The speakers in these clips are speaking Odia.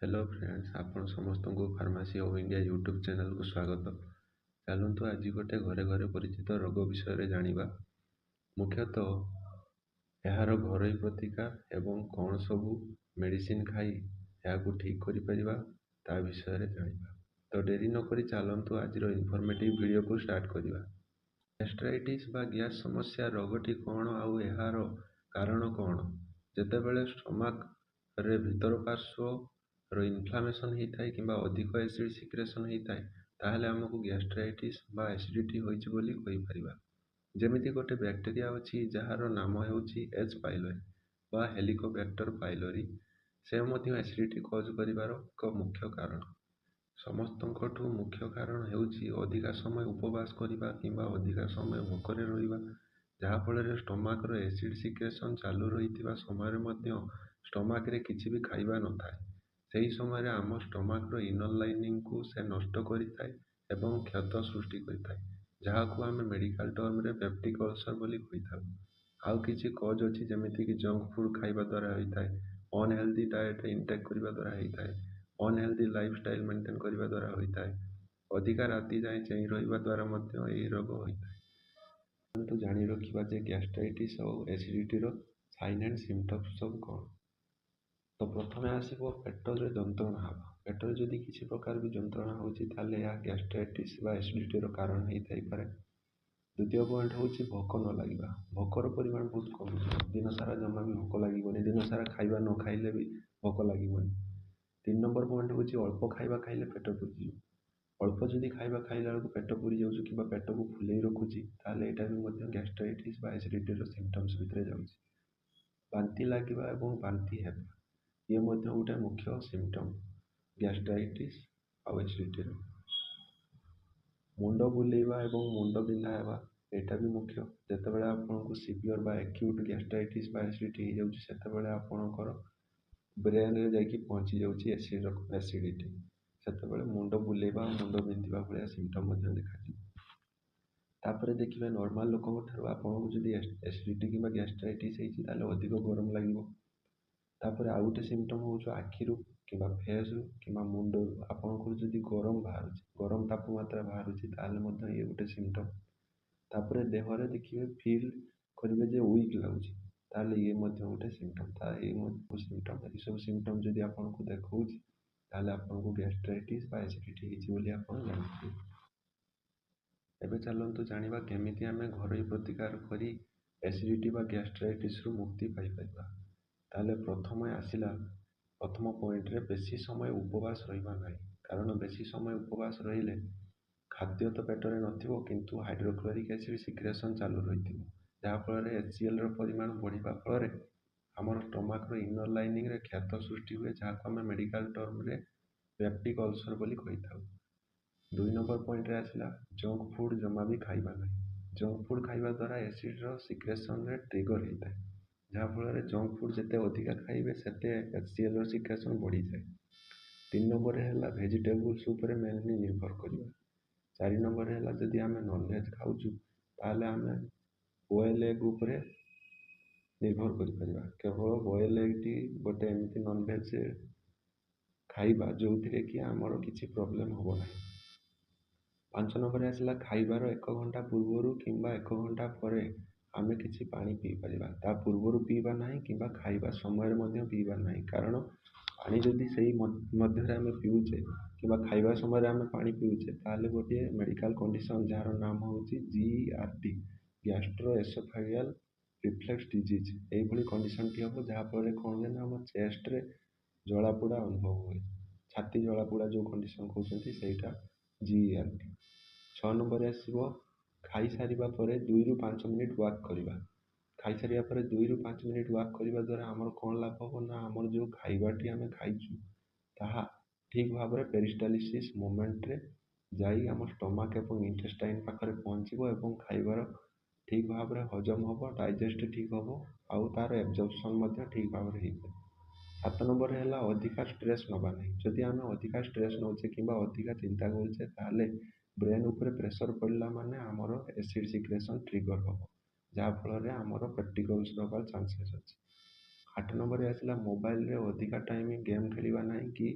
ହ୍ୟାଲୋ ଫ୍ରେଣ୍ଡସ୍, ଆପଣ ସମସ୍ତଙ୍କୁ ଫାର୍ମାସି ଅଫ୍ ଇଣ୍ଡିଆ ୟୁଟ୍ୟୁବ୍ ଚ୍ୟାନେଲକୁ ସ୍ୱାଗତ। ଚାଲନ୍ତୁ, ଆଜି ଗୋଟେ ଘରେ ଘରେ ପରିଚିତ ରୋଗ ବିଷୟରେ ଜାଣିବା। ମୁଖ୍ୟତଃ ଏହାର ଘରୋଇ ପ୍ରତିକାର ଏବଂ କ'ଣ ସବୁ ମେଡ଼ିସିନ ଖାଇ ଏହାକୁ ଠିକ୍ କରିପାରିବା, ତା ବିଷୟରେ ଜାଣିବା। ତ ଡେରି ନକରି ଚାଲନ୍ତୁ, ଆଜିର ଇନଫର୍ମେଟିଭ୍ ଭିଡ଼ିଓକୁ ଷ୍ଟାର୍ଟ କରିବା। ଗ୍ୟାଷ୍ଟ୍ରାଇଟିସ୍ ବା ଗ୍ୟାସ୍ ସମସ୍ୟା ରୋଗଟି କ'ଣ ଆଉ ଏହାର କାରଣ କ'ଣ? ଯେତେବେଳେ ଷ୍ଟମାକରେ ଭିତର ପାର୍ଶ୍ୱର ଇନଫ୍ଲାମେସନ୍ ହେଇଥାଏ କିମ୍ବା ଅଧିକ ଏସିଡ୍ ସିକ୍ରେସନ୍ ହେଇଥାଏ, ତାହେଲେ ଆମକୁ ଗ୍ୟାଷ୍ଟ୍ରାଇଟିସ୍ ବା ଏସିଡ଼ିଟି ହୋଇଛି ବୋଲି କହିପାରିବା। ଯେମିତି ଗୋଟେ ବ୍ୟାକ୍ଟେରିଆ ଅଛି, ଯାହାର ନାମ ହେଉଛି ଏଚ୍ ପାଇଲୋରି ବା ହେଲିକୋବ୍ୟାକ୍ଟର ପାଇଲୋରି। ସେ ମଧ୍ୟ ଏସିଡ଼ିଟି କଜ୍ କରିବାର ଏକ ମୁଖ୍ୟ କାରଣ। ସମସ୍ତଙ୍କଠୁ ମୁଖ୍ୟ କାରଣ ହେଉଛି ଅଧିକା ସମୟ ଉପବାସ କରିବା କିମ୍ବା ଅଧିକା ସମୟ ଭୋକରେ ରହିବା, ଯାହାଫଳରେ ଷ୍ଟମାକର ଏସିଡ୍ ସିକ୍ରେସନ୍ ଚାଲୁ ରହିଥିବା ସମୟରେ ମଧ୍ୟ ଷ୍ଟମାକରେ କିଛି ବି ଖାଇବା ନଥାଏ। ସେହି ସମୟରେ ଆମ ଷ୍ଟମାକର ଇନର ଲାଇନିଂକୁ ସେ ନଷ୍ଟ କରିଥାଏ ଏବଂ କ୍ଷତ ସୃଷ୍ଟି କରିଥାଏ, ଯାହାକୁ ଆମେ ମେଡ଼ିକାଲ ଟର୍ମରେ ପେପ୍ଟିକ୍ ଅଲସର ବୋଲି କହିଥାଉ। ଆଉ କିଛି କଜ୍ ଅଛି, ଯେମିତିକି ଜଙ୍କ ଫୁଡ଼୍ ଖାଇବା ଦ୍ୱାରା ହୋଇଥାଏ, ଅନହେଲ୍ଦି ଡାଏଟ୍ ଇନଟେକ୍ କରିବା ଦ୍ୱାରା ହେଇଥାଏ, ଅନହେଲ୍ଦି ଲାଇଫଷ୍ଟାଇଲ୍ ମେଣ୍ଟେନ୍ କରିବା ଦ୍ୱାରା ହୋଇଥାଏ, ଅଧିକା ରାତି ଯାଏଁ ଚେଇଁ ରହିବା ଦ୍ୱାରା ମଧ୍ୟ ଏହି ରୋଗ ହୋଇଥାଏ। କିନ୍ତୁ ଜାଣି ରଖିବା ଯେ ଗ୍ୟାଷ୍ଟ୍ରାଇଟିସ୍ ଆଉ ଏସିଡ଼ିଟିର ସାଇନ୍ ଆଣ୍ଡ ସିମ୍ପଟମ୍ସ ସବୁ କ'ଣ। ତ ପ୍ରଥମେ ଆସିବ ପେଟରେ ଯନ୍ତ୍ରଣା ହେବା। ପେଟରେ ଯଦି କିଛି ପ୍ରକାର ବି ଯନ୍ତ୍ରଣା ହେଉଛି, ତାହେଲେ ଏହା ଗ୍ୟାଷ୍ଟ୍ରାଇଟିସ୍ ବା ଏସିଡ଼ିଟିର କାରଣ ହେଇଥାଇପାରେ। ଦ୍ୱିତୀୟ ପଏଣ୍ଟ ହେଉଛି ଭୋକ ନ ଲାଗିବା। ଭୋକର ପରିମାଣ ବହୁତ କମିଯିବ। ଦିନସାରା ଜମା ବି ଭୋକ ଲାଗିବନି। ଦିନସାରା ଖାଇବା ନ ଖାଇଲେ ବି ଭୋକ ଲାଗିବନି। ତିନି ନମ୍ବର ପଏଣ୍ଟ ହେଉଛି ଅଳ୍ପ ଖାଇବା ଖାଇଲେ ପେଟ ପୁରିଯିବ। ଅଳ୍ପ ଯଦି ଖାଇବା ଖାଇଲା ବେଳକୁ ପେଟ ପୁରି ଯାଉଛି କିମ୍ବା ପେଟକୁ ଫୁଲେଇ ରଖୁଛି, ତାହେଲେ ଏଇଟା ବି ମଧ୍ୟ ଗ୍ୟାଷ୍ଟ୍ରାଇଟିସ୍ ବା ଏସିଡ଼ିଟିର ସିମ୍ପଟମ୍ସ ଭିତରେ ଯାଉଛି। ବାନ୍ତି ଲାଗିବା ଏବଂ ବାନ୍ତି ହେବା, ଇଏ ମଧ୍ୟ ଗୋଟେ ମୁଖ୍ୟ ସିମ୍ପଟମ୍ ଗ୍ୟାଷ୍ଟ୍ରାଇଟିସ୍ ଆଉ ଏସିଡ଼ିଟିର। ମୁଣ୍ଡ ବୁଲେଇବା ଏବଂ ମୁଣ୍ଡ ବିନ୍ଧା ହେବା, ଏଇଟା ବି ମୁଖ୍ୟ। ଯେତେବେଳେ ଆପଣଙ୍କୁ ସିଭିଅର୍ ବା ଆକ୍ୟୁଟ୍ ଗ୍ୟାଷ୍ଟ୍ରାଇଟିସ୍ ବା ଏସିଡ଼ିଟି ହେଇଯାଉଛି, ସେତେବେଳେ ଆପଣଙ୍କର ବ୍ରେନ୍ରେ ଯାଇକି ପହଞ୍ଚି ଯାଉଛି ଏସିଡ଼ିଟି। ସେତେବେଳେ ମୁଣ୍ଡ ବୁଲେଇବା ଆଉ ମୁଣ୍ଡ ବିନ୍ଧିବା ଭଳିଆ ସିମ୍ପଟମ୍ ମଧ୍ୟ ଦେଖାଯିବ। ତାପରେ ଦେଖିବେ, ନର୍ମାଲ ଲୋକଙ୍କ ଠାରୁ ଆପଣଙ୍କୁ ଯଦି ଏସିଡ଼ିଟି କିମ୍ବା ଗ୍ୟାଷ୍ଟ୍ରାଇଟିସ୍ ହେଇଛି, ତାହେଲେ ଅଧିକ ଗରମ ଲାଗିବ। ତାପରେ ଆଉ ଗୋଟେ ସିମ୍ପଟମ୍ ହେଉଛି ଆଖିରୁ କିମ୍ବା ଫେସ୍ରୁ କିମ୍ବା ମୁଣ୍ଡରୁ ଆପଣଙ୍କର ଯଦି ଗରମ ବାହାରୁଛି, ଗରମ ତାପମାତ୍ରା ବାହାରୁଛି, ତାହେଲେ ମଧ୍ୟ ଇଏ ଗୋଟେ ସିମ୍ପଟମ୍। ତାପରେ ଦେହରେ ଦେଖିବେ, ଫିଲ୍ କରିବେ ଯେ ୱିକ୍ ଲାଗୁଛି, ତାହେଲେ ଇଏ ମଧ୍ୟ ଗୋଟେ ସିମ୍ପଟମ୍। ତା ଏଇ ମଧ୍ୟ ସିମ୍ପଟମ୍। ଏଇସବୁ ସିମ୍ପଟମ୍ ଯଦି ଆପଣଙ୍କୁ ଦେଖାଉଛି, ତାହେଲେ ଆପଣଙ୍କୁ ଗ୍ୟାଷ୍ଟ୍ରାଇଟିସ୍ ବା ଏସିଡ଼ିଟି ହେଇଛି ବୋଲି ଆପଣ ଜାଣିପାରିବେ। ଏବେ ଚାଲନ୍ତୁ ଜାଣିବା କେମିତି ଆମେ ଘରୋଇ ପ୍ରତିକାର କରି ଏସିଡ଼ିଟି ବା ଗ୍ୟାଷ୍ଟ୍ରାଇଟିସ୍ରୁ ମୁକ୍ତି ପାଇପାରିବା। ତାହେଲେ ପ୍ରଥମେ ଆସିଲା, ପ୍ରଥମ ପଏଣ୍ଟରେ ବେଶୀ ସମୟ ଉପବାସ ରହିବା ନାହିଁ। କାରଣ ବେଶୀ ସମୟ ଉପବାସ ରହିଲେ ଖାଦ୍ୟ ତ ପେଟରେ ନଥିବ, କିନ୍ତୁ ହାଇଡ୍ରୋକ୍ଲୋରିକ୍ ଏସିଡ୍ ସିକ୍ରେସନ୍ ଚାଲୁ ରହିଥିବ, ଯାହାଫଳରେ ଏଚ୍ ସି ଏଲ୍ର ପରିମାଣ ବଢ଼ିବା ଫଳରେ ଆମର ଷ୍ଟମାକର ଇନର ଲାଇନିଂରେ କ୍ଷତ ସୃଷ୍ଟି ହୁଏ, ଯାହାକୁ ଆମେ ମେଡ଼ିକାଲ ଟର୍ମରେ ପେପ୍ଟିକ୍ ଅଲସର ବୋଲି କହିଥାଉ। ଦୁଇ ନମ୍ବର ପଏଣ୍ଟରେ ଆସିଲା ଜଙ୍କ ଫୁଡ଼୍ ଜମା ବି ଖାଇବା ନାହିଁ। ଜଙ୍କ ଫୁଡ଼୍ ଖାଇବା ଦ୍ୱାରା ଏସିଡ଼୍ର ସିକ୍ରେସନ୍ରେ ଟ୍ରିଗର୍ ହେଇଥାଏ, ଯାହାଫଳରେ ଜଙ୍କ ଫୁଡ଼୍ ଯେତେ ଅଧିକା ଖାଇବେ, ସେତେ ଏଚ୍ ସି ଏଲ୍ର ସିକ୍ରେସନ୍ ବଢ଼ିଯାଏ। ତିନି ନମ୍ବରରେ ହେଲା ଭେଜିଟେବୁଲ୍ସ ଉପରେ ମେନଲି ନିର୍ଭର କରିବା। ଚାରି ନମ୍ବରରେ ହେଲା ଯଦି ଆମେ ନନଭେଜ୍ ଖାଉଛୁ, ତାହେଲେ ଆମେ ବଏଲ୍ ଏଗ୍ ଉପରେ ନିର୍ଭର କରିପାରିବା। କେବଳ ବଏଲ୍ ଏଗ୍ଟି ଗୋଟେ ଏମିତି ନନଭେଜ୍ ଖାଇବା, ଯେଉଁଥିରେ କି ଆମର କିଛି ପ୍ରୋବ୍ଲେମ୍ ହେବ ନାହିଁ। ପାଞ୍ଚ ନମ୍ବରରେ ଆସିଲା ଖାଇବାର ଏକ ଘଣ୍ଟା ପୂର୍ବରୁ କିମ୍ବା ଏକ ଘଣ୍ଟା ପରେ ଆମେ କିଛି ପାଣି ପିଇପାରିବା। ତା ପୂର୍ବରୁ ପିଇବା ନାହିଁ କିମ୍ବା ଖାଇବା ସମୟରେ ମଧ୍ୟ ପିଇବା ନାହିଁ। କାରଣ ପାଣି ଯଦି ସେଇ ମଧ୍ୟରେ ଆମେ ପିଉଛେ କିମ୍ବା ଖାଇବା ସମୟରେ ଆମେ ପାଣି ପିଉଛେ, ତାହେଲେ ଗୋଟିଏ ମେଡ଼ିକାଲ କଣ୍ଡିସନ୍, ଯାହାର ନାମ ହେଉଛି GERD, gastro oesophageal reflex disease, ଏଇଭଳି କଣ୍ଡିସନ୍ଟି ହେବ, ଯାହାଫଳରେ କ'ଣ ହୁଏ ନା ଆମ ଚେଷ୍ଟରେ ଜଳାପୋଡ଼ା ଅନୁଭବ ହୁଏ। ଛାତି ଜଳାପୋଡ଼ା ଯେଉଁ କଣ୍ଡିସନ୍ କହୁଛନ୍ତି, ସେଇଟା ଜିଇଆର୍ଡି। ଛଅ ନମ୍ବରରେ ଆସିବ ଖାଇସାରିବା ପରେ 2ରୁ 5 ମିନିଟ୍ ୱାକ୍ କରିବା। ଖାଇସାରିବା ପରେ 2ରୁ 5 ମିନିଟ୍ ୱାକ୍ କରିବା ଦ୍ୱାରା ଆମର କ'ଣ ଲାଭ ହେବ ନା ଆମର ଯେଉଁ ଖାଇବାଟି ଆମେ ଖାଇଛୁ, ତାହା ଠିକ୍ ଭାବରେ ପେରିଷ୍ଟାଲିସିସ୍ ମୁଭମେଣ୍ଟରେ ଯାଇ ଆମ ଷ୍ଟମାକ୍ ଏବଂ ଇଣ୍ଟେଷ୍ଟାଇନ୍ ପାଖରେ ପହଞ୍ଚିବ ଏବଂ ଖାଇବାର ଠିକ୍ ଭାବରେ ହଜମ ହେବ, ଡାଇଜେଷ୍ଟ ଠିକ୍ ହେବ ଆଉ ତା'ର ଏବଜର୍ପସନ୍ ମଧ୍ୟ ଠିକ୍ ଭାବରେ ହେଇପାରିବ। ସାତ ନମ୍ବରରେ ହେଲା ଅଧିକା ଷ୍ଟ୍ରେସ୍ ନେବା ନାହିଁ। ଯଦି ଆମେ ଅଧିକା ଷ୍ଟ୍ରେସ୍ ନେଉଛେ କିମ୍ବା ଅଧିକା ଚିନ୍ତା କରୁଛେ, ତାହେଲେ ବ୍ରେନ୍ ଉପରେ ପ୍ରେସର୍ ପଡ଼ିଲା ମାନେ ଆମର ଏସିଡ଼୍ ସିକ୍ରେସନ୍ ଟ୍ରିଗର୍ ହେବ, ଯାହାଫଳରେ ଆମର ପେପ୍ଟିକ୍ ଅଲସର୍ ହେବାର ଚାନ୍ସେସ୍ ଅଛି। 8 ନମ୍ବରରେ ଆସିଲା, ମୋବାଇଲରେ ଅଧିକା ଟାଇମ୍ ଗେମ୍ ଖେଳିବା ନାହିଁ କି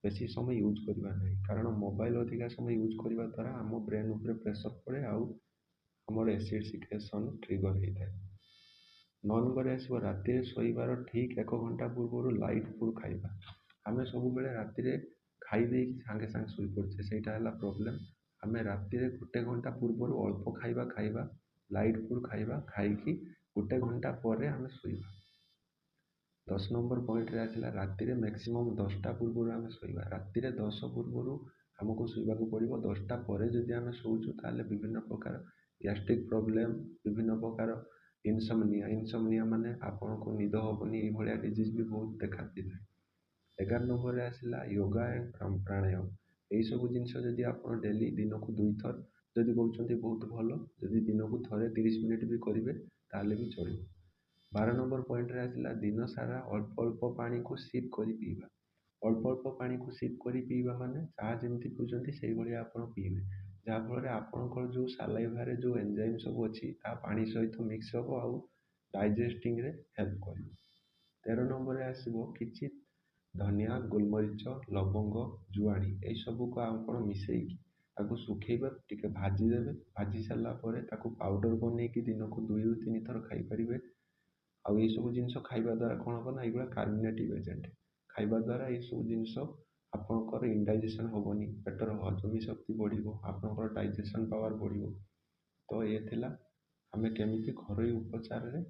ବେଶୀ ସମୟ ୟୁଜ୍ କରିବା ନାହିଁ, କାରଣ ମୋବାଇଲ ଅଧିକା ସମୟ ୟୁଜ୍ କରିବା ଦ୍ୱାରା ଆମ ବ୍ରେନ୍ ଉପରେ ପ୍ରେସର୍ ପଡ଼େ ଆଉ ଆମର ଏସିଡ଼୍ ସିକ୍ରେସନ୍ ଟ୍ରିଗର୍ ହେଇଥାଏ। 9 ନମ୍ବରରେ ଆସିବ, ରାତିରେ ଶୋଇବାର ଠିକ୍ 1 ଘଣ୍ଟା ପୂର୍ବରୁ ଲାଇଟ୍ ଫୁଡ଼୍ ଖାଇବା। ଆମେ ସବୁବେଳେ ରାତିରେ ଖାଇ ଦେଇକି ସାଙ୍ଗେ ସାଙ୍ଗେ ଶୋଇପଡ଼ୁଛେ, ସେଇଟା ହେଲା ପ୍ରୋବ୍ଲେମ୍। ଆମେ ରାତିରେ 1 ଘଣ୍ଟା ପୂର୍ବରୁ ଅଳ୍ପ ଖାଇବା ଖାଇବା, ଲାଇଟ୍ ଫୁଡ଼୍ ଖାଇବା, ଖାଇକି 1 ଘଣ୍ଟା ପରେ ଆମେ ଶୋଇବା। 10 ନମ୍ବର ପଏଣ୍ଟରେ ଆସିଲା, ରାତିରେ ମ୍ୟାକ୍ସିମମ୍ 10ଟା ପୂର୍ବରୁ ଆମେ ଶୋଇବା। ରାତିରେ 10 ପୂର୍ବରୁ ଆମକୁ ଶୋଇବାକୁ ପଡ଼ିବ। 10ଟା ପରେ ଯଦି ଆମେ ଶୋଉଛୁ, ତାହେଲେ ବିଭିନ୍ନ ପ୍ରକାର ଗ୍ୟାଷ୍ଟ୍ରିକ୍ ପ୍ରୋବ୍ଲେମ୍, ବିଭିନ୍ନ ପ୍ରକାର ଇନସମନିଆ, ଇନସମନିଆ ମାନେ ଆପଣଙ୍କୁ ନିଦ ହେବନି, ଏଇଭଳିଆ ଡିଜିଜ୍ ବି ବହୁତ ଦେଖା ଦେଇଥାଏ। 11 ନମ୍ବରରେ ଆସିଲା ୟୋଗା ଆଣ୍ଡ ପ୍ରାଣାୟାମ। ଏଇସବୁ ଜିନିଷ ଯଦି ଆପଣ ଡେଲି ଦିନକୁ 2ଥର ଯଦି କରୁଛନ୍ତି ବହୁତ ଭଲ। ଯଦି ଦିନକୁ ଥରେ 30 ମିନିଟ୍ ବି କରିବେ, ତାହେଲେ ବି ଚଳିବ। 12 ନମ୍ବର ପଏଣ୍ଟରେ ଆସିଲା, ଦିନ ସାରା ଅଳ୍ପ ଅଳ୍ପ ପାଣିକୁ ସିପ୍ କରି ପିଇବା। ଅଳ୍ପ ଅଳ୍ପ ପାଣିକୁ ସିପ୍ କରି ପିଇବା ମାନେ ଚାହା ଯେମିତି ପିଉଛନ୍ତି, ସେଇଭଳିଆ ଆପଣ ପିଇବେ, ଯାହାଫଳରେ ଆପଣଙ୍କର ଯେଉଁ ସାଲାଇଭାରେ ଯେଉଁ ଏନ୍ଜାଇମ୍ ସବୁ ଅଛି, ତାହା ପାଣି ସହିତ ମିକ୍ସ ହେବ ଆଉ ଡାଇଜେଷ୍ଟିଂରେ ହେଲ୍ପ କରିବ। 13 ନମ୍ବରରେ ଆସିବ, କିଛି ଧନିଆ, ଗୋଲମରିଚ, ଲବଙ୍ଗ, ଜୁଆଣି ଏଇସବୁକୁ ଆପଣ ମିଶାଇକି ତାକୁ ଶୁଖେଇବେ, ଟିକେ ଭାଜିଦେବେ। ଭାଜି ସାରିଲା ପରେ ତାକୁ ପାଉଡ଼ର ବନେଇକି ଦିନକୁ 2ରୁ 3 ଥର ଖାଇପାରିବେ। ଆଉ ଏଇସବୁ ଜିନିଷ ଖାଇବା ଦ୍ୱାରା କ'ଣ ହେବ ନା, ଏଇଗୁଡ଼ା କାର୍ମିନେଟିଭ୍ ଏଜେଣ୍ଟ, ଖାଇବା ଦ୍ୱାରା ଏଇସବୁ ଜିନିଷ ଆପଣଙ୍କର ଇନଡାଇଜେସନ୍ ହେବନି, ପେଟର ହଜମୀ ଶକ୍ତି ବଢ଼ିବ, ଆପଣଙ୍କର ଡାଇଜେସନ୍ ପାୱାର ବଢ଼ିବ। ତ ଏ ଥିଲା ଆମେ କେମିତି ଘରୋଇ ଉପଚାରରେ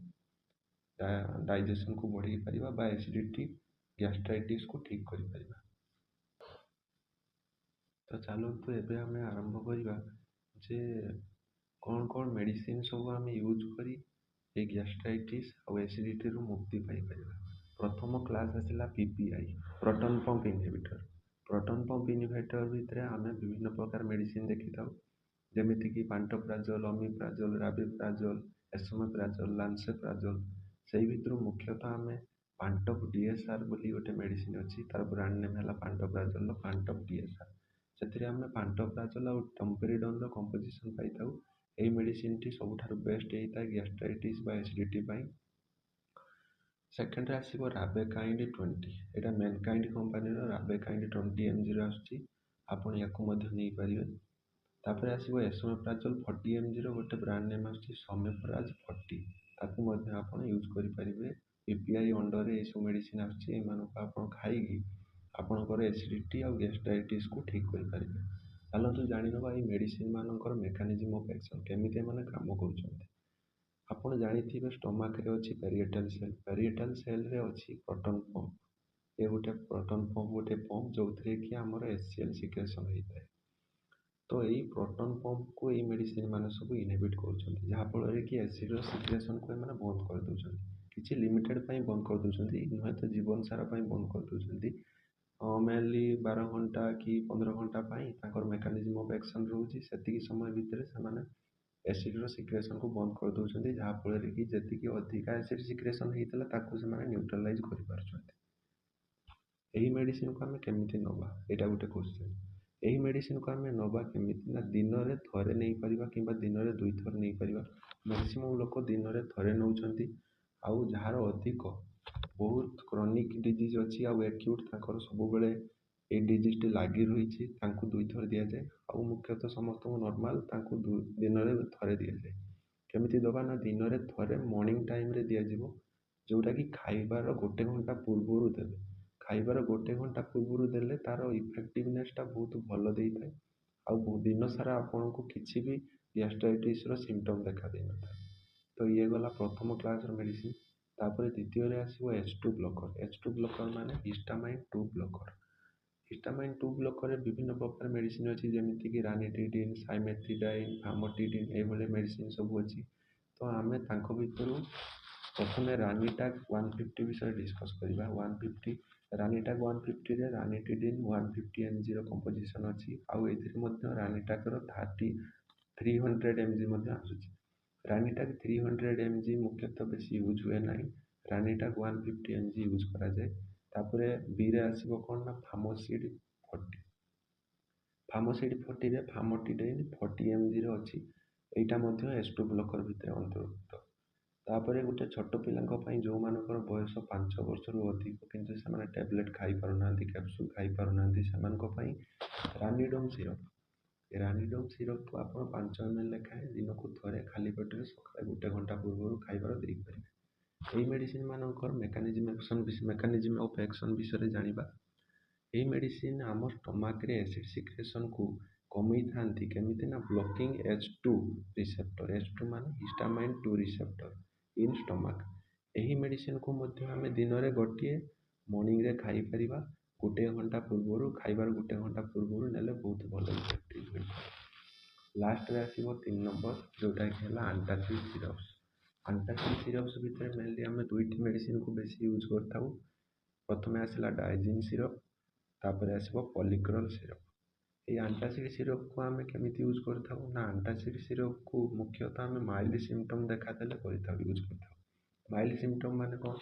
ଡାଇଜେସନ୍କୁ ବଢ଼େଇ ପାରିବା ବା ଏସିଡ଼ିଟି, ଗ୍ୟାଷ୍ଟ୍ରାଇଟିସ୍କୁ ଠିକ୍ କରିପାରିବା। ତ ଚାଲନ୍ତୁ, ଏବେ ଆମେ ଆରମ୍ଭ କରିବା ଯେ କ'ଣ କ'ଣ ମେଡ଼ିସିନ୍ ସବୁ ଆମେ ୟୁଜ୍ କରି ଏଇ ଗ୍ୟାଷ୍ଟ୍ରାଇଟିସ୍ ଆଉ ଏସିଡ଼ିଟିରୁ ମୁକ୍ତି ପାଇପାରିବା। ପ୍ରଥମ କ୍ଲାସ୍ ଆସିଲା PPI, proton pump inhibitor. Proton pump inhibitor ଭିତରେ ଆମେ ବିଭିନ୍ନ ପ୍ରକାର ମେଡ଼ିସିନ୍ ଦେଖିଥାଉ, ଯେମିତିକି ପାଣ୍ଟୋପ୍ରାଜୋଲ୍, ଅମିପ୍ରାଜୋଲ୍, ରାବିପ୍ରାଜୋଲ୍, ଏସୋମେପ୍ରାଜୋଲ୍, ଲାନ୍ସେପ୍ରାଜୋଲ୍। ସେଇ ଭିତରୁ ମୁଖ୍ୟତଃ ଆମେ ପାଣ୍ଟପ୍ ଡିଏସ୍ଆର୍ ବୋଲି ଗୋଟେ ମେଡ଼ିସିନ୍ ଅଛି। ତାର ବ୍ରାଣ୍ଡ ନେମ୍ ହେଲା ପାଣ୍ଟୋପ୍ରାଜୋଲ୍ର ପାଣ୍ଟପ୍ ଡିଏସ୍ଆର୍। ସେଥିରେ ଆମେ ପାଣ୍ଟୋପ୍ରାଜୋଲ୍ ଆଉ ଡମ୍ପେରିଡନ୍ର କମ୍ପୋଜିସନ୍ ପାଇଥାଉ। ଏଇ ମେଡ଼ିସିନ୍ଟି ସବୁଠାରୁ ବେଷ୍ଟ ହେଇଥାଏ ଗ୍ୟାଷ୍ଟ୍ରାଇଟିସ୍ ବା ଏସିଡ଼ିଟି ପାଇଁ। ସେକେଣ୍ଡରେ ଆସିବ ରାବେକାଇଣ୍ଡ 20। ଏଇଟା ମେନକାଇଣ୍ଡ କମ୍ପାନୀର ରାବେକାଇଣ୍ଡ 20 ଏମ୍ଜିର ଆସୁଛି, ଆପଣ ୟାକୁ ମଧ୍ୟ ନେଇପାରିବେ। ତାପରେ ଆସିବ ଏସୋମେପ୍ରାଜୋଲ୍ 40 ଏମ୍ଜିର ଗୋଟେ ବ୍ରାଣ୍ଡ ନେମ୍ ଆସୁଛି ସମେପ୍ରାଜ 40, ତାକୁ ମଧ୍ୟ ଆପଣ ୟୁଜ୍ କରିପାରିବେ। ପିପିଆଇ ଅଣ୍ଡରରେ ଏଇସବୁ ମେଡ଼ିସିନ୍ ଆସୁଛି। ଏମାନଙ୍କୁ ଆପଣ ଖାଇକି ଆପଣଙ୍କର ଏସିଡ଼ିଟି ଆଉ ଗ୍ୟାଷ୍ଟ୍ରାଇଟିସ୍କୁ ଠିକ୍ କରିପାରିବେ। ଚାଲନ୍ତୁ ଜାଣିନେବା ଏଇ ମେଡ଼ିସିନ୍ ମାନଙ୍କର ମେକାନିଜିମ୍ ଅଫ୍ ଆକ୍ସନ୍, କେମିତି ଏମାନେ କାମ କରୁଛନ୍ତି। ଆପଣ ଜାଣିଥିବେ, ଷ୍ଟମାକରେ ଅଛି ପ୍ୟାରିଏଟାଲ୍ ସେଲ୍। ପ୍ୟାରିଏଟାଲ୍ ସେଲ୍ରେ ଅଛି ପ୍ରୋଟନ୍ ପମ୍ପ। ଏ ଗୋଟେ ପ୍ରୋଟନ୍ ପମ୍ପ, ଗୋଟେ ପମ୍ପ ଯେଉଁଥିରେ କି ଆମର ଏଚ୍ ସିକ୍ରେସନ୍ ହେଇଥାଏ। ତ ଏଇ ପ୍ରୋଟନ୍ ପମ୍ପକୁ ଏଇ ମେଡ଼ିସିନ୍ ମାନେ ସବୁ ଇନହିବିଟ୍ କରୁଛନ୍ତି, ଯାହାଫଳରେ କି ଏସିଡ଼୍ର ସିକ୍ରେସନ୍କୁ ଏମାନେ ବନ୍ଦ କରିଦେଉଛନ୍ତି। କିଛି ଲିମିଟେଡ଼୍ ପାଇଁ ବନ୍ଦ କରିଦେଉଛନ୍ତି, ନୁହେଁ ତ ଜୀବନ ସାରା ପାଇଁ ବନ୍ଦ କରିଦେଉଛନ୍ତି। ମେନଲି 12 ଘଣ୍ଟା କି 15 ଘଣ୍ଟା ପାଇଁ ତାଙ୍କର ମେକାନିଜିମ୍ ଅଫ୍ ଆକ୍ସନ୍ ରହୁଛି। ସେତିକି ସମୟ ଭିତରେ ସେମାନେ ଏସିଡ଼୍ର ସିକ୍ରେସନ୍କୁ ବନ୍ଦ କରିଦେଉଛନ୍ତି, ଯାହାଫଳରେ କି ଯେତିକି ଅଧିକା ଏସିଡ଼୍ ସିକ୍ରେସନ୍ ହେଇଥିଲା, ତାକୁ ସେମାନେ ନ୍ୟୁଟ୍ରାଲାଇଜ୍ କରିପାରୁଛନ୍ତି। ଏହି ମେଡ଼ିସିନ୍କୁ ଆମେ କେମିତି ନେବା, ଏଇଟା ଗୋଟେ କ୍ୱେଶ୍ଚନ୍। ଏହି ମେଡ଼ିସିନ୍କୁ ଆମେ ନେବା କେମିତି ନା, ଦିନରେ ଥରେ ନେଇପାରିବା କିମ୍ବା ଦିନରେ 2ଥର ନେଇପାରିବା। ମ୍ୟାକ୍ସିମମ୍ ଲୋକ ଦିନରେ ଥରେ ନେଉଛନ୍ତି। ଆଉ ଯାହାର ଅଧିକ ବହୁତ କ୍ରନିକ୍ ଡିଜିଜ୍ ଅଛି ଆଉ ଏକ୍ୟୁଟ୍ ତାଙ୍କର ସବୁବେଳେ ଏଇ ଡିଜିଜ୍ଟି ଲାଗି ରହିଛି, ତାଙ୍କୁ 2ଥର ଦିଆଯାଏ। ଆଉ ମୁଖ୍ୟତଃ ସମସ୍ତଙ୍କୁ ନର୍ମାଲ୍ ତାଙ୍କୁ ଦିନରେ ଥରେ ଦିଆଯାଏ। କେମିତି ଦେବା ନା, ଦିନରେ ଥରେ ମର୍ଣ୍ଣିଂ ଟାଇମ୍ରେ ଦିଆଯିବ, ଯେଉଁଟାକି ଖାଇବାର 1 ଘଣ୍ଟା ପୂର୍ବରୁ ଦେବେ। ଖାଇବାର 1 ଘଣ୍ଟା ପୂର୍ବରୁ ଦେଲେ ତା'ର ଇଫେକ୍ଟିଭନେସ୍ଟା ବହୁତ ଭଲ ଦେଇଥାଏ ଆଉ ଦିନ ସାରା ଆପଣଙ୍କୁ କିଛି ବି ଗ୍ୟାଷ୍ଟ୍ରାଇଟିସ୍ର ସିମ୍ପଟମ୍ ଦେଖା ଦେଇନଥାଏ। ତ ଇଏ ଗଲା ପ୍ରଥମ କ୍ଲାସ୍ର ମେଡ଼ିସିନ୍। ତାପରେ ଦ୍ୱିତୀୟରେ ଆସିବ H2 blocker. H2 blocker ମାନେ ହିଷ୍ଟାମାଇନ୍ 2 ବ୍ଲକର୍। ହିଷ୍ଟାମାଇନ୍ 2 ବ୍ଲକର୍ରେ ବିଭିନ୍ନ ପ୍ରକାର ମେଡ଼ିସିନ୍ ଅଛି, ଯେମିତିକି ରାନିଟିଡିନ୍, ସାଇମେଥିଡାଇନ୍, ଫାମୋଟିଡିନ୍, ଏଇଭଳି ମେଡ଼ିସିନ୍ ସବୁ ଅଛି। ତ ଆମେ ତାଙ୍କ ଭିତରୁ ପ୍ରଥମେ ରାନିଟାକ୍ 150 ବିଷୟରେ ଡିସ୍କସ୍ କରିବା। 150, ରାନିଟାକ୍ 150ରେ ରାନିଟିଡିନ୍ 150 ଏମ୍ଜିର କମ୍ପୋଜିସନ୍ ଅଛି। ଆଉ ଏଥିରେ ମଧ୍ୟ ରାନିଟାକ୍ର 300 ଏମ୍ଜି ମଧ୍ୟ ଆସୁଛି। ରାନିଟାକ୍ 300 ଏମ୍ଜି ମୁଖ୍ୟତଃ ବେଶୀ ୟୁଜ୍ ହୁଏ ନାହିଁ, ରାନିଟାକ୍ 150 ଏମ୍ଜି ୟୁଜ୍ କରାଯାଏ। ତାପରେ ବିରେ ଆସିବ କ'ଣ ନା ଫାମୋସିଡ୍ 40। ଫାମୋସିଡ୍ 40ରେ ଫାମୋଟିଡାଇନ୍ 40 ଏମ୍ଜିର ଅଛି। ଏଇଟା ମଧ୍ୟ ଏଚ୍ ଟୁ ବ୍ଲକର୍ ଭିତରେ ଅନ୍ତର୍ଭୁକ୍ତ। ତାପରେ ଗୋଟେ ଛୋଟ ପିଲାଙ୍କ ପାଇଁ, ଯେଉଁମାନଙ୍କର ବୟସ 5 ବର୍ଷରୁ ଅଧିକ କିନ୍ତୁ ସେମାନେ ଟ୍ୟାବଲେଟ୍ ଖାଇପାରୁନାହାନ୍ତି, କ୍ୟାପସୁଲ୍ ଖାଇପାରୁନାହାନ୍ତି, ସେମାନଙ୍କ ପାଇଁ ରାନିଡୋମ୍ ସିରପ୍। ରାନିଡୋମ୍ ସିରପ୍କୁ ଆପଣ 5 ଏମ୍ ଏଲ୍ ଲେଖାଏଁ ଦିନକୁ ଥରେ ଖାଲି ପେଟରେ ସକାଳେ ଗୋଟେ ଘଣ୍ଟା ପୂର୍ବରୁ ଖାଇବାର ଦେଇପାରିବେ। ଏହି ମେଡ଼ିସିନ୍ ମାନଙ୍କର ମେକାନିଜିମ୍ ଅଫ୍ ଆକ୍ସନ୍ ବିଷୟରେ ଜାଣିବା। ଏହି ମେଡ଼ିସିନ୍ ଆମ ଷ୍ଟମାକ୍ରେ ଏସିଡ଼୍ ସିକ୍ରେସନ୍କୁ କମେଇଥାନ୍ତି। କେମିତି ନା blocking H2 receptor। H2 ମାନେ ହିଷ୍ଟାମାଇନ୍ 2 ରିସେପ୍ଟର ଇନ୍ ଷ୍ଟମାକ୍। ଏହି ମେଡ଼ିସିନ୍କୁ ମଧ୍ୟ ଆମେ ଦିନରେ ଗୋଟିଏ ମର୍ଣ୍ଣିଂରେ ଖାଇପାରିବା। ଗୋଟେ ଘଣ୍ଟା ପୂର୍ବରୁ, ଖାଇବାର ଗୋଟେ ଘଣ୍ଟା ପୂର୍ବରୁ ନେଲେ ବହୁତ ଭଲ ଇଫେକ୍ଟିଭ୍ ହୋଇଥାଏ। ଲାଷ୍ଟରେ ଆସିବ 3 ନମ୍ବର, ଯେଉଁଟାକି ହେଲା ଆଣ୍ଟାସିଡ୍ ସିରପ୍ସ। ଆଣ୍ଟାସିଡ୍ ସିରପ୍ସ ଭିତରେ ମେନଲି ଆମେ ଦୁଇଟି ମେଡ଼ିସିନ୍କୁ ବେଶୀ ୟୁଜ୍ କରିଥାଉ। ପ୍ରଥମେ ଆସିଲା ଡାଇଜିନ୍ ସିରପ୍, ତାପରେ ଆସିବ ପଲିକ୍ରଲ୍ ସିରପ୍। ଏଇ ଆଣ୍ଟାସିଡ୍ ସିରପ୍କୁ ଆମେ କେମିତି ୟୁଜ୍ କରିଥାଉ ନା, ଆଣ୍ଟାସିଡ୍ ସିରପ୍କୁ ମୁଖ୍ୟତଃ ଆମେ ମାଇଲ୍ଡ ସିମ୍ପଟମ୍ ଦେଖାଦେଲେ କରିଥାଉ, ୟୁଜ୍ କରିଥାଉ। ମାଇଲ୍ଡ ସିମ୍ପଟମ୍ ମାନେ କ'ଣ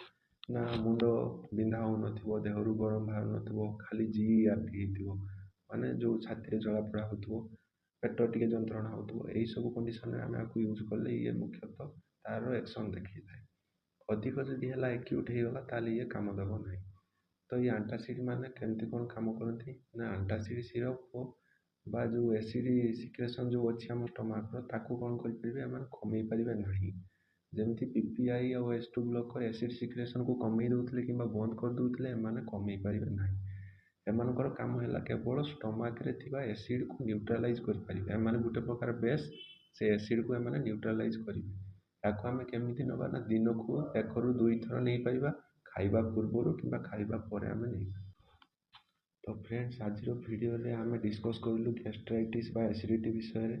ନା, ମୁଣ୍ଡ ବିନ୍ଧା ହେଉନଥିବ, ଦେହରୁ ଗରମ ବାହାରୁନଥିବ, ଖାଲି ଜିଇଆର୍ଡି ହେଇଥିବ, ମାନେ ଯେଉଁ ଛାତିରେ ଜଳାପୋଡ଼ା ହେଉଥିବ, ପେଟ ଟିକେ ଯନ୍ତ୍ରଣା ହେଉଥିବ, ଏଇସବୁ କଣ୍ଡିସନ୍ରେ ଆମେ ଆକୁ ୟୁଜ୍ କଲେ ଇଏ ମୁଖ୍ୟତଃ ତା'ର ଆକ୍ସନ୍ ଦେଖେଇଥାଏ। ଅଧିକ ଯଦି ହେଲା, ଏକ୍ୟୁଟ୍ ହେଇଗଲା, ତାହେଲେ ଇଏ କାମ ଦେବ ନାହିଁ। ତ ଏଇ ଆଣ୍ଟାସିଡ଼୍ ମାନେ କେମିତି କ'ଣ କାମ କରନ୍ତି ନା, ଆଣ୍ଟାସିଡ଼୍ ସିରପ୍ ବା ଯେଉଁ ଏସିଡ଼୍ ସିକ୍ରେସନ୍ ଯେଉଁ ଅଛି ଆମ ଷ୍ଟମାକ୍ର, ତାକୁ କ'ଣ କରିପାରିବେ ଏମାନେ? କମେଇ ପାରିବେ ନାହିଁ। ଯେମିତି ପିପିଆଇ ଆଉ ଏଚ୍ 2 ବ୍ଲକର୍ ଏସିଡ଼୍ ସିକ୍ରେସନ୍କୁ କମେଇ ଦେଉଥିଲେ କିମ୍ବା ବନ୍ଦ କରିଦେଉଥିଲେ, ଏମାନେ କମେଇ ପାରିବେ ନାହିଁ। ଏମାନଙ୍କର କାମ ହେଲା କେବଳ ଷ୍ଟମାକ୍ରେ ଥିବା ଏସିଡ଼୍କୁ ନ୍ୟୁଟ୍ରାଲାଇଜ୍ କରିପାରିବେ। ଏମାନେ ଗୋଟେ ପ୍ରକାର ବେସ୍, ସେ ଏସିଡ଼୍କୁ ଏମାନେ ନ୍ୟୁଟ୍ରାଲାଇଜ୍ କରିବେ। ତାକୁ ଆମେ କେମିତି ନେବା ନା, ଦିନକୁ ଏକରୁ ଦୁଇ ଥର ନେଇପାରିବା। ଖାଇବା ପୂର୍ବରୁ କିମ୍ବା ଖାଇବା ପରେ ଆମେ ନେଇପାରିବା। ତ ଫ୍ରେଣ୍ଡସ୍, ଆଜିର ଭିଡ଼ିଓରେ ଆମେ ଡିସ୍କସ୍ କରିଲୁ ଗ୍ୟାଷ୍ଟ୍ରାଇଟିସ୍ ବା ଏସିଡ଼ିଟି ବିଷୟରେ।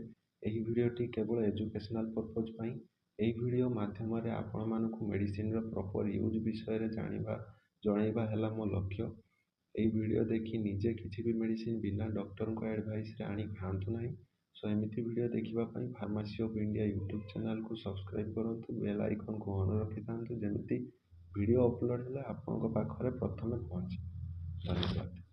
ଏହି ଭିଡ଼ିଓଟି କେବଳ ଏଜୁକେସନାଲ୍ ପର୍ପଜ୍ ପାଇଁ। ଏହି ଭିଡ଼ିଓ ମାଧ୍ୟମରେ ଆପଣମାନଙ୍କୁ ମେଡ଼ିସିନର ପ୍ରପର୍ ୟୁଜ୍ ବିଷୟରେ ଜାଣିବା ଜଣାଇବା ହେଲା ମୋ ଲକ୍ଷ୍ୟ। ଏହି ଭିଡ଼ିଓ ଦେଖି ନିଜେ କିଛି ବି ମେଡ଼ିସିନ ବିନା ଡକ୍ଟରଙ୍କ ଆଡ଼ଭାଇସ୍ରେ ଆଣି ଖାଆନ୍ତୁ ନାହିଁ। ସୋ ଏମିତି ଭିଡ଼ିଓ ଦେଖିବା ପାଇଁ ଫାର୍ମାସି ଅଫ୍ ଇଣ୍ଡିଆ ୟୁଟ୍ୟୁବ୍ ଚ୍ୟାନେଲକୁ ସବସ୍କ୍ରାଇବ୍ କରନ୍ତୁ, ବେଲ୍ ଆଇକନ୍କୁ ଅନ୍ ରଖିଥାନ୍ତୁ, ଯେମିତି ଭିଡ଼ିଓ ଅପଲୋଡ଼ ହେଲେ ଆପଣଙ୍କ ପାଖରେ ପ୍ରଥମେ ପହଞ୍ଚିବ। ଧନ୍ୟବାଦ।